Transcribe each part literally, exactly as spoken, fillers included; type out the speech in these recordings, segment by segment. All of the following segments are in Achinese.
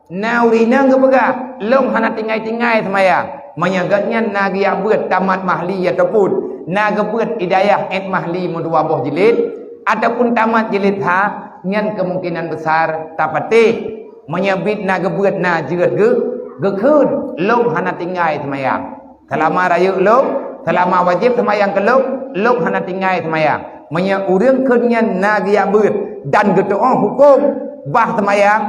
Na ureueng inong geupeugah, "Lôn hana tinggai-tinggai seumayang." Meunyoe gobnyan na geujak beuet tamat mahli ataupun na geubeuet hidayah ét mahli meudua boh jilid, ataupun tamat jilid ha, nyan keumungkinan besar tapatéh. Meunyoe biet na geubeuet na jeuet geu-, geukheun, "Lôn hana tinggai seumayang." Seulama rayeuk lôn, seulama wajéb seumayang keu lôn, lôn hana tinggai seumayang. Meunyoe ureueng kheun nyan na geujak beuet dan geutu'oh hukôm bah seumayang,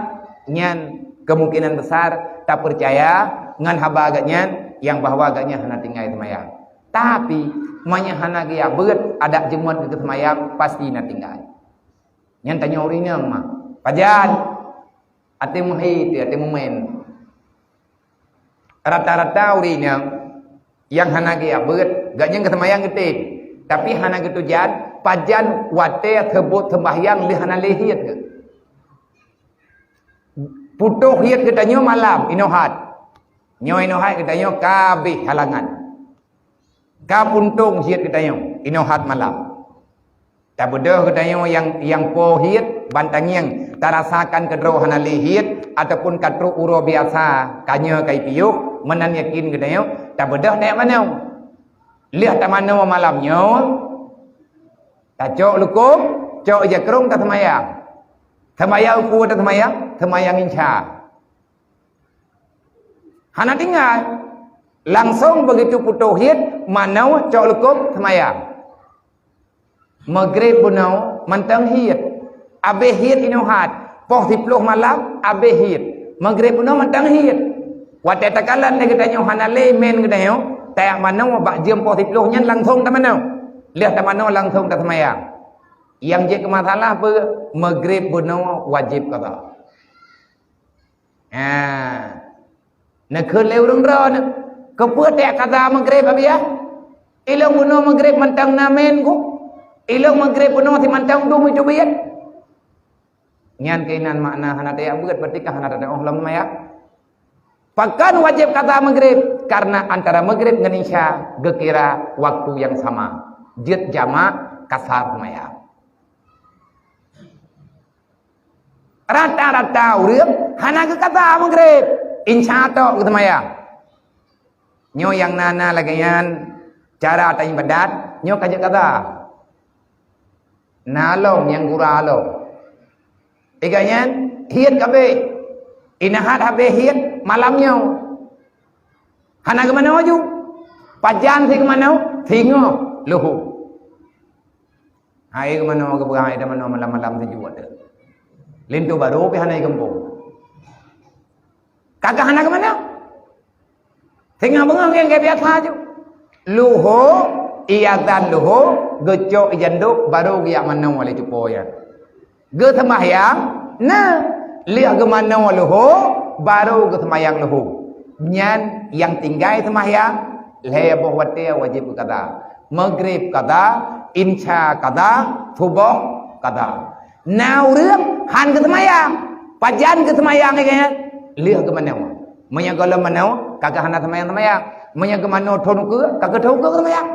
nyan keumungkinan besar tapeucaya ngon haba gobnyan nyang bahwa gobnyan hana tinggai seumayang. Tapi, meunyoe hana geujak beuet, adak jeumot geuseumayang, pasti na tinggai. Nyan tanyoe ureueng inong mah. Pajan? Até meuhé teuh, até meumen. Rata-rata ureueng inong nyang hana geujak beuet, gobnyan geuseumayang geutem. Tapi hana geutujan, pajan watée seubot seumbahyang lheueh hana lé hiet geuh. Putôh hiet geutanyoe malam, inoe hat. Nyoe inoe hat geutanyoe ka abéh halangan. Ka puntông hiet geutanyoe, inoe hat malam. Tabeudôh geutanyoe nyang, nyang po hiet, ban tangieng, tarasakan keudroe hana lé hiet, ataupun ka trok uroe biasa, ka nyoe ka jipiôh, meunan yakin geutanyoe, tabeudôh tajak manoe. Lheueh tamanoe malam nyoe, tacok lukôm, cok jakrong, taseumayang. Seumayang peue taseumayang? Seumayang insya. Hana tinggai. Langsong beugitu putôh hiet, manoe cok lukôm seumayang. Maghrib bunoe mantong hiet. Abéh hiet inoe hat. Poh siplôh malam abéh hiet. Maghrib bunoe mantong hiet. Watée takalon lé geutanyoe hana lé men geutanyoe, tajak manoe bak jeuem poh siplôh nyan langsong tamanoe. Lheueh tamanoe langsong taseumayang. Nyang jeuet keu masalah peue? Maghrib bunoe wajéb qadha. Ha. Neukheun lé ureueng droeneuh, "Keupeue tajak qadha maghrib, Abiah? Ilôn bunoe maghrib mantong na men ku. Ilôn maghrib bunoe simantong dum iteubiet." Nyan keunan makna hana tajak beuet, berarti ka hana tatu'oh lom seumayang. Pakon wajéb qadha maghrib? Karena antara maghrib ngon isya geukira waktu nyang sama. Jeuet jamak kasar seumayang. Rata-rata ureueng hana geuqadha maghrib, insya tok geuseumayang. Nyoe nyang na-na lagée nyan cara taibadat, nyoe ka jeuet qadha. Na lom nyang gura lom. Iga nyan hiet ka abéh. Inoe hat habéh hiet malam nyoe. Hana geumanoe ju. Pajan si geumanoe, singoh leuhô. Hai geumanoe geupeugah, hai geumanoe malam-malam sijuek teuh. Linto barô pih hana geumpông. Ka ka hana geumanoe. Singoh beungoh ngieng lagée biasa ju. Leuhô, iazan leuhô, geucok ijandok, barô geujak manoe lé cupo nyan. Geuseumbahyang, na, lheueh geumanoe leuhô, barô geuseumayang leuhô. Nyan nyang tinggai seumbahyang, lhée boh watée wajéb geuqadha. Maghrib qadha, insya qadha, suboh qadha. Na ureueng han geuseumayang, pajan geuseumayang lagée nyan? Lheueh geumanoe. Meunyoe gohlom manoe, ka geuhana seumayang-seumayang. Meunyoe geumanoe thon ukeue, ka geuthon ukeue geuseumayang.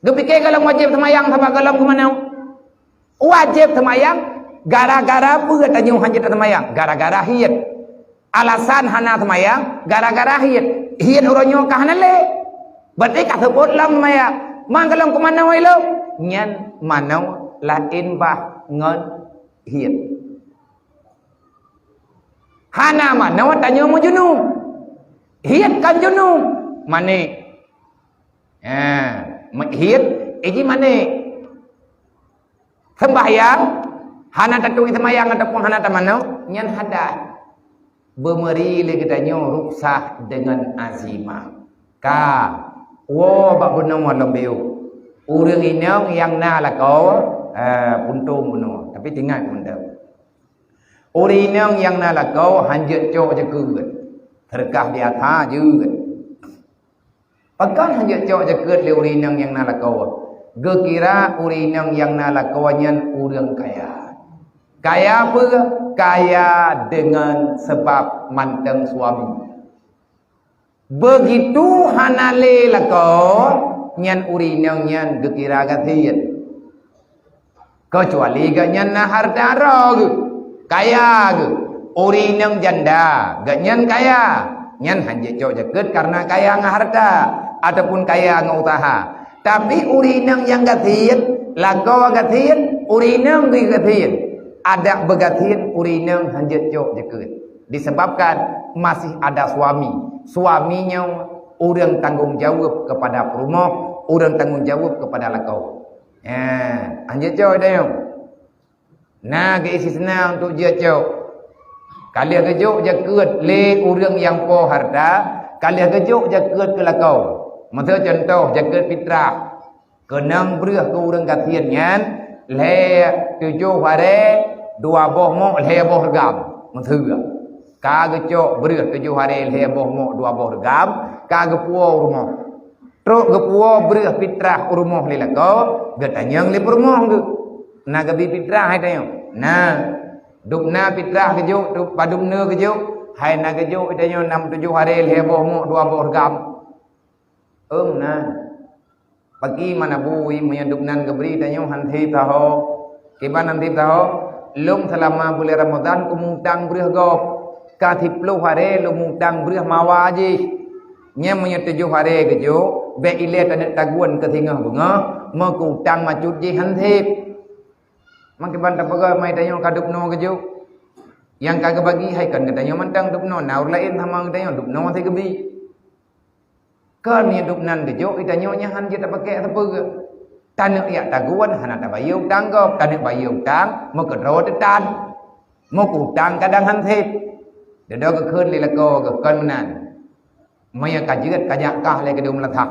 Geupike gohlom wajéb seumayang sabab gohlom geumanoe. Wajéb seumayang gara-gara peue tanyoe hanjeuet seumayang? Gara-gara hiet. Alasan hana seumayang gara-gara hiet. Hiet uroe nyoe ka hana lé. Berarti ka seupôt lom seumayang. Ma gohlom keumanoe ilôn? Nyan manoe laén bah ngon hiet. Hana manoe tanyoe meujunub. Hiet kon junub, manék. Ha, hiet, iji manék. Seumbahyang, hana taturi seumayang ataupun hana tamanoe, nyan hadas. Beumeuri lé geutanyoe ruksah deungon azimah. Ka, woe bak bunoe lom beuh. Ureueng inong nyang na lakoe, eh, puntông bunoe. Tapi teuingat mantong. Ureueng inong nyang na lakoe hanjeuet cok jakeuet. Seudeukah biasa jeuet. Pakon hanjeuet cok jakeuet lé ureueng inong nyang na lakoe? Geukira ureueng inong nyang na lakoe nyan ureueng kaya. Kaya peue? Kaya deungon sabab mantong suami. Beugitu hana lé lakoe, nyan ureueng inong nyan geukira gasien. Keucuali gobnyan na hareuta droe geuh. Kaya geuh, ureueng inong janda, gobnyan kaya. Nyan hana jeuet cok jakeuet karena kaya ngon hareuta ataupun kaya ngon useuha. Tapi ureueng inong nyang gasien, lakoe gasien, ureueng inong geuh gasien, adak beugasien, ureueng inong hana jeuet cok jakeuet. Disebabkan masih ada suami. Suami nyoe ureueng tanggong jaweueb kepada peurumoh, ureueng tanggong jaweueb kepada lakoe. Nyan, hana jeuet cok tanyoe. Na geuistisna untuk jeuet cok. Ka lheueh geujok jakeuet lé ureueng nyang po hareuta, ka lheueh geujok jakeuet keu lakoe. Miseu contoh, jakeuet fitrah. Keunong breueh keu ureueng gasien nyan lhèe tujoh haré dua boh mok lhèe boh reugam. Miseu, ka geucok breueh tujoh haré lhèe boh mok dua boh reugam, ka geupuwoe u rumoh. Trok geupuwoe breueh fitrah u rumoh lé lakoe, geutanyong lé peurumoh geuh, "Na geubi fitrah hai tanyoe?" "Na." "Dub na fitrah geujok, dub padub neue geujok?" "Hai na geujok tanyoe nam tujoh haré lhèe boh mok dua boh reugam." "Ém na." "Pakri mana bui meunyoe dub nan geubri tanyoe han sép saho?" "Kiban han sép saho?" "Lôn seulama buleuen Ramadhan kumutang breueh gob. Ka siploh haré lôn mutang breueh mawa jih. Nyan meunyoe tujoh haré geujok, bèk ilèe taneuk tagun keu singoh beungoh, meu keu utang macut jih han sép." "Meukiban tapeugah mai tanyoe ka dub noe geujok? Nyang ka geubagi hai kon geutanyoe mantong dub noe, na ureueng laén sama geutanyoe dub noe hase geubi." Kon meunyoe dub nan geujok, geutanyoe nyan han jeuet tapakèk sapeue. Taneuk jak tagun hana tabayeue utang gob, taneuk bayeue utang meukeudroe teutan. Meu keu utang kadang han sép. Dudoe geukheun lé lakoe geuh kon meunan. Meunyoe ka jeuet ka jak kah lé keudeh u meulasah.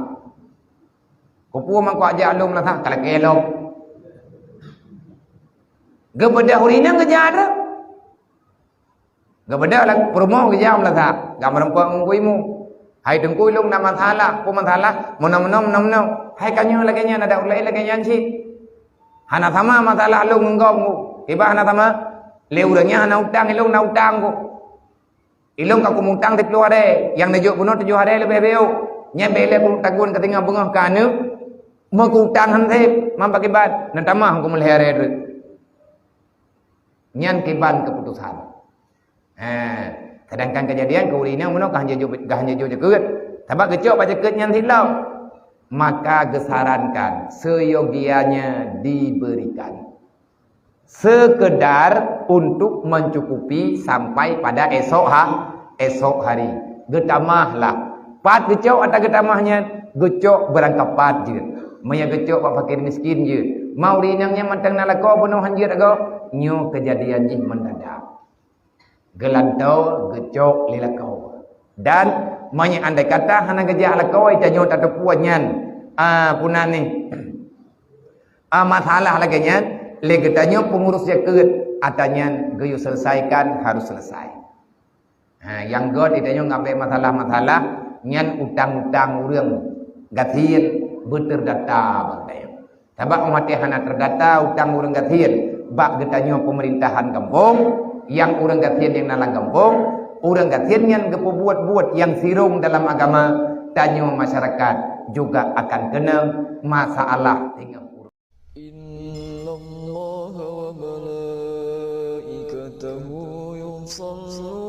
Keupeue mangkok jak lom meulasah ka lakèe lom. Geubeudôh ureueng inong geujak droe. Geubeudôh lam peurumoh geujak meulasah, gam meurumpok ngon Teungku Imeum. "Hai Teungku, ilôn na masalah." "Peue masalah?" "Meunoe, meunoe, meunoe, meunoe." "Hai ka nyoe lagèe nyan, adak ureueng laén lagèe nyan cit. Hana sama masalah lôn ngon gob." "Kiban hana sama?" "Lé ureueng nyan hana utang, ilôn na utang." "Ilôn ka kumutang siploh haré, nyang neujok bunoe tujoh haré leubeh beuh. Nyan bèk ilèe tagun keu singoh beungoh keu aneuk, meu keu utang han sép, man pakriban neutamah kumeulhèe haré treuk." Nyan kiban keuputosan. Ha, sedangkan keujadian keu ureueng inong bunoe ka han jijok, ka han jijok jakeuet. Sabab geucok bak jakeuet nyan silop. Maka geusarankan seyogianya diberikan. Sekedar untuk mencukupi sampai pada esok ha-, esok hari. Geutamahlah. Pat geucok ata geutamah nyan, geucok beurangkapat jeuet. Meunyoe geucok bak fakir miskin jeuet. Ma ureueng inong nyan mantong na lakoe bunoe han jeuet agoe, nyoe keujadian jih mendadak. Geulantoe geucok lé lakoe. Dan meunyoe andai kata hana geujak lakoe, tanyoe tateupeue nyan, ah, peue nan nyoe, ah, masalah lagèe nyan, lé geutanyoe peungurus jakeuet, ata nyan geuyue selesaikan, harus selesai. Ha, nyang göt tanyoe ngabek masalah-masalah nyan utang-utang ureueng gasien beuterdata bak tanyoe. Sabab óh watèe hana terdata utang ureueng gasien bak geutanyoe pemerintahan gampông, nyang ureueng gasien nyang na lam gampông, ureueng gasien nyan geupeubuet-buet nyang sirông dalam agama, tanyoe masyarakat juga akan keunong masalah tinggai ureueng. إن الله وملائكته يصلون